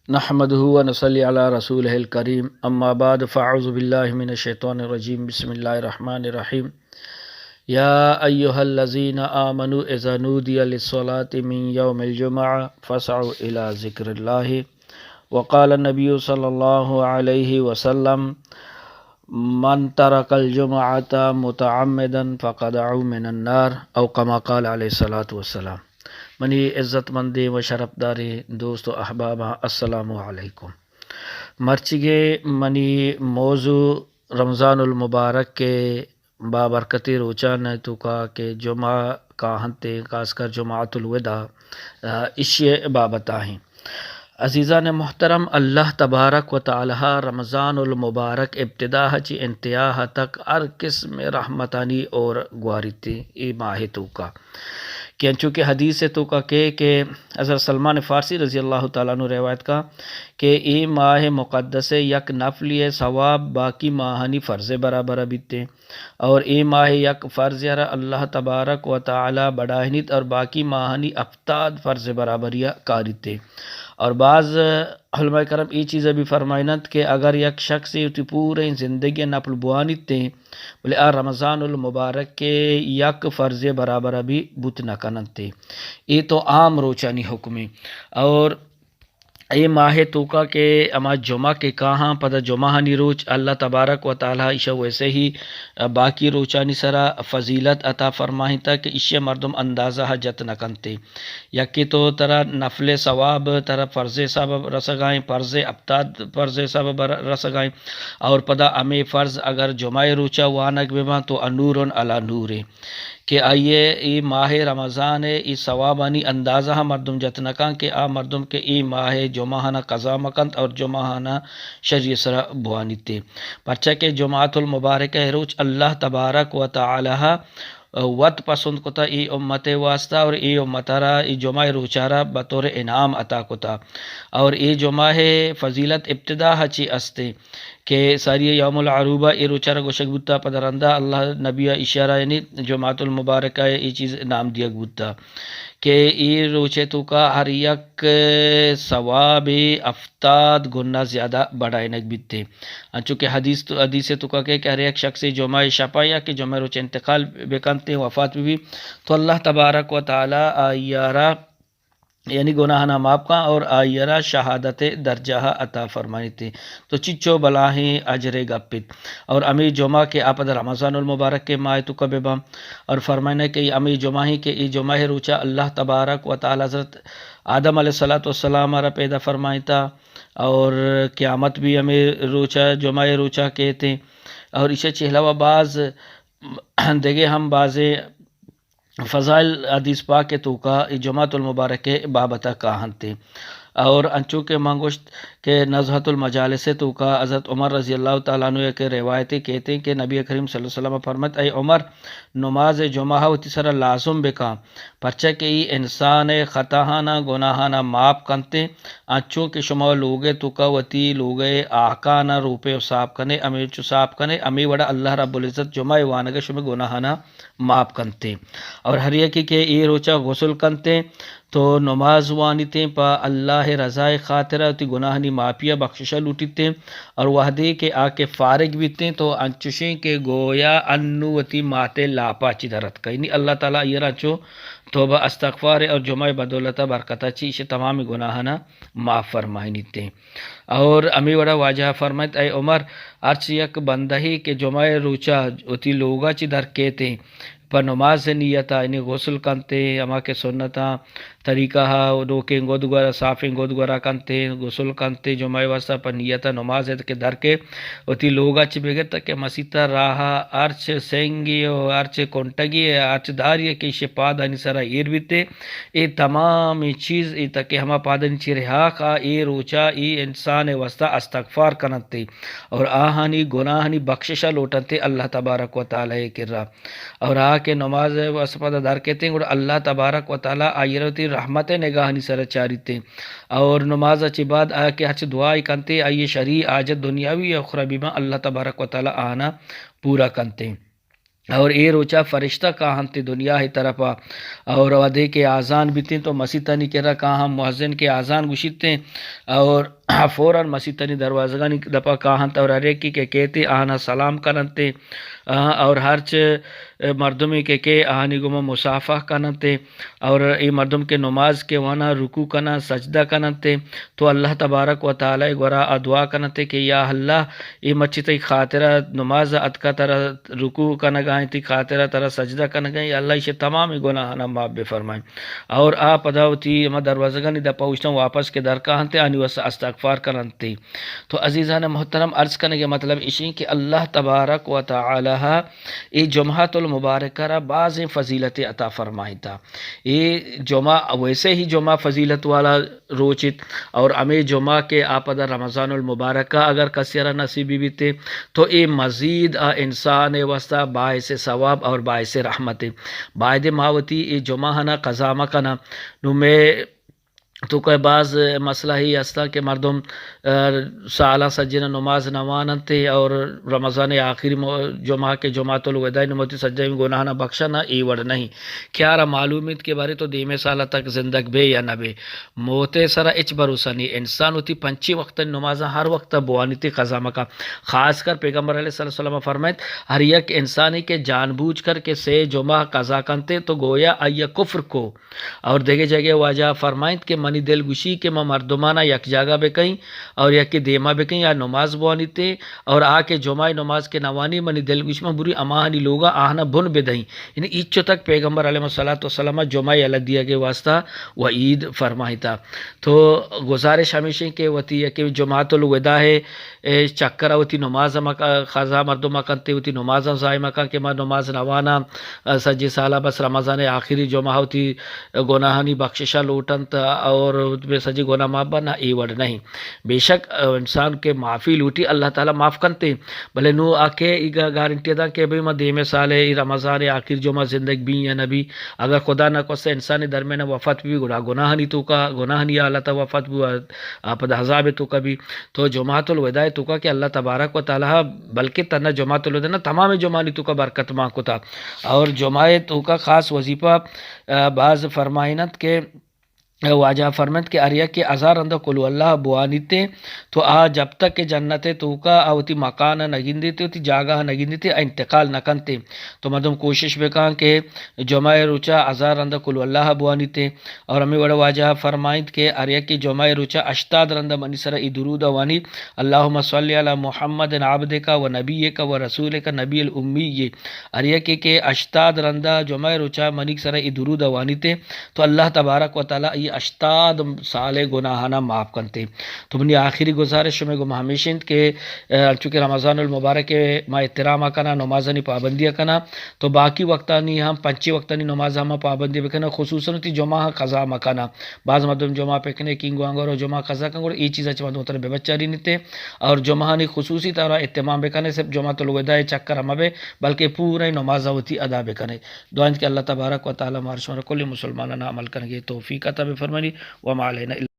نحمده ونصلي على رسوله الكريم، أما بعد، فأعوذ بالله من الشيطان الرجيم، بسم الله الرحمن الرحيم. يا أيها الذين آمنوا إذا نودي للصلاة من يوم الجمعة فاسعوا إلى ذكر الله. وقال النبي صلى الله عليه وسلم: من ترك الجمعة متعمدا فقد عو من النار، أو كما قال عليه الصلاة والسلام. منی عزت مندیں و شرف داریں دوست و احباباں، السلام علیکم۔ مرچیگیں منی موضوع رمضان المبارک کے بابرکتیں روچان ءِ توکا کہ جمعہ کاہنتیں، خاص کر جمعۃ الوداع، آ، ایشی ءِ بابت ءَ ایں۔ عزیزان محترم، اللہ تبارک و تعالی رمضان المبارک ابتدا ءَ چہ انتہا تک ہر قسم رحمتانی اور گواریتے اے ماہ توکا۔ کہ انچو کہ حدیث توکا کہ، کہ حضرت سلمان فارسی رضی اللہ تعالی عنہ روایت کا کہ اے ماہ مقدس یک نفلی ثواب باقی ماہانی فرض برابر بیتے۔ اور اے ماہ یک فرض را اللہ تبارک و تعالی بڑاہنیت اور باقی ماہانی ہفتاد فرض برابریا کاریتے۔ اور بعض علماء کرم اے چیز بھی فرمائنت کہ اگر یک شخص وتی پوریں زندگی نفل بوانیتے، بلے آ رمضان المبارک کے یک فرض برابر بھی بوت نہ کننتے۔ اے تو عام روچانی حکمے۔ اور اے ماہ توکا کہ ہما جمعہ کہ کاہاں، پدا جمعہانی روچ اللہ تبارک و تعالی ایشا ویسے ہی باقی روچانی سرا فضیلت عطا فرمائینتا کہ ایشی مردم اندازہ جت نہ کنتے۔ یکے تو ترا نفل ثواب ترا فرض حساب رسگائیں، فرض ہفتاد فرض حساب بر-، رسگائیں، اور پدا ہمے فرض اگر جمعہ روچا وانگ بباں تو انور علی نورے۔ کہ آئی ءَ اے ماہ رمضان ءِ اے ثوابانی اندازہ ءَ مردم جت نہ کن کہ آ مردم کہ اے ماہ جمعہ آناں قضا مہ کنت اور جمعہ آناں شری سرا بوانیتے۔ پرچا کہ جمعۃ المبارکہ ءِ روچ اللہ تبارک و تعالی ءَ وت پسند کتا اے امت ءِ واسطہ اور اے امت ءَ را اے جمعہ ءِ روچ ءَ را بطور انعام عطا کتا۔ اور اے جمعہ ءِ فضیلت ابتدا ءَ چی استے۔ کہ ساری یوم العروبہ اے روچ ءَ را گوشگ بوتا، پدا رندا اللہ نبی ءَ ایشی ءَ را یعنی جمعۃ المبارکہ ءِ اے چیز نام دیگ بوتا کہ اے روچ ءِ توکا ہر یک ثواب ہفتاد گنا زیادہ بڑھائینگ بیتے۔ انچو کہ حدیث تو، حدیث ءِ توکا کہ، کہ ہر یک شخص جمعہ شپا یا کہ جمعہ روچ انتقال بکنتے، وفات بہ بی، تو اللہ تبارک و تعالی آئی ءَ را یعنی گناہانا معاف کن اور آئی را شہادت درجہ عطا فرمائیتے۔ تو چچو بلاہیں اجرے گپت۔ اور ہمے جمعہ کہ آ پدا رمضان المبارک کے ماہ توکا بباں اور فرمائنا کہ ہمے جمعہ ہی کہ اے جمعہ روچا اللہ تبارک و تعالی حضرت آدم علیہ الصلوۃ والسلام را پیدا فرمائیتا اور قیامت بھی ہمے روچا، جمعہ روچا کہتے۔ اور اسے چہ علاوہ بعض دگہ ہم بعضے فضائل حدیث پاک ءِ توکا اے جمعۃ المبارک ءِ بابت ءَ کاہنت۔ اور انچو کہ من گوشت کہ نزہۃ المجالس ءِ توکا حضرت عمر رضی اللہ تعالی عنہ ءِ یک روایتے کہتے کہ نبی کریم صلی اللہ علیہ وسلم فرمت: اے عمر، نماز جمعہ وتی سرا لازم بکن، پرچا کہ اے انسان ءِ خطاہانا گناہانا معاف کنتے، انچو کہ شما لوگ ءِ توکا وتی لوگ ءِ آکانا روپے و صاف کنے، ہمے چو صاف کنے، ہمے وڑا اللہ رب العزت جمعہ ءِ وانگ ءَ شمے گناہانا معاف کنتے۔ اور ہر یکے کہ اے روچا غسل کنتے تو نماز وانیتے، پہ اللہ رضا خاطرا وتی گناہانی معافی بخشش لوٹیتے۔ اور وہدے کہ آ کہ فارغ بیتے تو انچوشیں کہ گویا انو وتی ماتے لاپا چی درت کئینی، اللہ تعالی ایرا چو توبہ استغفار اور جمعہ بدولتا برکتا چی ایشی تمام گناہانا معاف فرمائینیتے۔ اور ہمے وڑا واجہ فرمائیت: اے عمر، ہرچ یک بندہے کہ جمعہ روچا وتی لوگا چی در کیتے، پہ نماز نیتا، یعنی غسل کنتے، ہما کہ سنتاں طریقہ ہا، نوکیں گد گورا، صافیں گد گورا کنتے، غسل کنتے، جمعہ واسطہ پہ نیتا نماز ات کہ در کے وتی لوگا چی بگت کہ مسیتا راہا ہرچ سنگی و ہرچ کنٹگی، ہرچ داری کہ ایشی پادانی سرا ایر بیتے، اے تمام چیز اے تکہ ہما پادانی چیرے ہاک آ اے روچا اے انسان واسطہ استغفار کننتے اور آہانی گناہانی بخششا لوٹنتے اللہ تبارک و تعالی کرا۔ اور آ کہ نماز واسطہ پدا در کیتیں گڑا اللہ تبارک و تعالی آئی را وتی رحمت نگاہانی سر چاریتے۔ اور نماز چی بعد آ کہ ہچ دعائی کنتے، آئی شرعی حاجت دنیاوی اخروی ما اللہ تبارک و تعالی آنا پورا کنتے۔ اور اے روچا فرشتہ کاہنت دنیا ءِ طرفا، اور وھدے کہ آذان بیتیں تو مسیتانی کرا کاہاں، مؤذن کہ آذان گوشیتیں، اور فوراً مسیتانی دروازگانی دپا کاہنت، اور ہر یکے کہ کیت آہانا سلام کننت، آ، اور ہرچ مردمے کہ کئے آہانی گوما مصافحہ کننت، اور اے مردم کہ نماز کہ واناں، رکوع کناں، سجدہ کننت، تو اللہ تبارک و تعالی گورا آ دعا کننت کہ یا اللہ، اے مرچی تئی خاطرا نماز اتکا، ترا رکوع کنگا ایں، تئی خاطرا ترا سجدہ کنگا ایں، یا اللہ ایشی تمام گناہانا معاف بفرمائیں۔ اور آ پدا وتی ہما دروازگانی دپا اوشتاں، واپس کہ درکاہنت، آنی واسطہ استغفار کننت۔ تو عزیزان محترم، عرض کنگے مطلب ایشی کہ اللہ تبارک و تعالی اے جمعۃ المبارکہ را بازیں فضیلت عطا فرمائینتا۔ اے جمعہ ویسے ہی جمعہ فضیلت والا روچ ات، اور ہمے جمعہ کہ آ پدا رمضان المبارک ءَ اگر کسی را نصیب بیتے تو اے مزید آ انسان ءِ واسطہ باعث ثواب اور باعث رحمت ہے۔ باید ما وتی اے جمعہ ہنا قضا مکناں۔ نو مئے توکا باز مسئلہ ہی ہستاں کہ مردم، آ، سالاں سجینا نماز نہ واننت اور رمضان آخری مو-، جمعہ کہ جمعۃ الوداع، نو وتی سجہیں گناہانا بخشاں، نہ، اے وڑ نہیں۔ کیا را معلوم انت کہ بارے تو دیمے سالا تک زندگ بے یا نہ بے، موت ءِ سرا ہچ بھروسہ نہیں۔ انسان وتی پنچیں وقتانی نمازاں ہر وقت بوانیت، قضا مکا۔ خاص کر پیغمبر علیہ الصلوۃ والسلام فرمائیت، ہر یک انسانی کہ جان بوجھ کر کہ سے جمعہ قضا کنتے تو گویا آئی کفر کو۔ اور دگہ جگہ واجہ فرمائیت کہ منی دل گوشی کہ ما مردمانا یک جاگہ بکئیں اور یکے دیما بکئیں یا نماز بوانیتے، اور آ کہ جمعہ نماز کہ نوانی، منی دل گوشی من بری ہماہانی لوگا آہنا بن بدئیں۔ یعنی اینچو تک پیغمبر علیہ الصلوۃ والسلام جمعہ یلہ دیگے واسطہ وعید فرمائیتا۔ تو گزارش ہمیشیں کہ وتی یکے جمعۃ الوداع ءِ اے چکر ءَ وتی نماز ہم ک-، قضا مردم مکنت، وتی نماز ہم ضائع مکن کہ ما نماز نہ واناں، سجیں سالا بس رمضان ءِ آخری جمعہ وتی گناہانی بخشش ءَ لوٹنت اور سجیں گناہ معاف بنت، نہ، اے وڑ نہیں۔ بے شک انسان کہ معافی لوٹی، اللہ تعالی معاف کنت، بلے نو آ کہ ای گا-، گارنٹی داں کہ بھئی ما دیمے سال ءِ ای رمضان ءِ آخری جمعہ زندگ بیں یا نہ بیں، اگر خدا نہ خواستہ انسان درمیان وفات بی، گڑا گناہانی توکا، گناہانی حالت ءَ وفات بو، آ پد عذاب توکا بی۔ تو جمعۃ الوداع توکا کہ اللہ تبارک و تعالی بلکہ تنہا جمعۃ الوداع نہ، تمام جمعہانی توکا برکت مان کتا۔ اور جمعہ توکا خاص وظیفہ، آ، باز فرمائینت کہ واجہ فرمائیت کہ ہر یکے ہزار رندا قل ہو اللہ بوانیتے تو آ جب تک کہ جنت توکا آ وتی مکان نگندیتے، وتی جاگہ نگندیتے، آ انتقال نکنتے۔ تو مردم کوشش بکن کہ جمعہ روچا ہزار رندا قل ہو اللہ بوانیتے۔ اور ہمے وڑا واجہ فرمائیت کہ ہر یکے جمعہ روچا ہشتاد رندا منی سرا ای درود وانی، اللہم صل علی محمد عبدک و نبیک و رسولک نبی الامی۔ ہر یکے کہ ہشتاد رندا جمعہ روچا منی سرا ای درود وانیتے تو اللہ تبارک و تعالی ای ہشتاد سال گناہانا معاف کنتے۔ تو منی آخری گزارش شمے گوما ہمیش انت کہ، آ، چونکہ رمضان المبارک ما احترام کناں، نمازانی پابندی کناں، تو باقی وقتانی ہم، پنچیں وقتانی نماز ہم پابندی بکناں، خصوصاً وتی جمعہ قضا مکناں۔ باز مردم جمعہ پکنک، اینگو آنگو رو جمعہ قضا کن، گڑا ای چیزا چہ مردم تر ببچارینیتے اور جمعہانی خصوصی طور اہتمام بکنے، صرف جمعۃ الوداع چکر مبے، بلکہ پورے نماز وتی ادا بکنے۔ دعا انت کہ اللہ تبارک و تعالی مارا شمارا کل مسلمانانا عمل کنگے توفیق عطا بفرمانی۔ وما علینا الا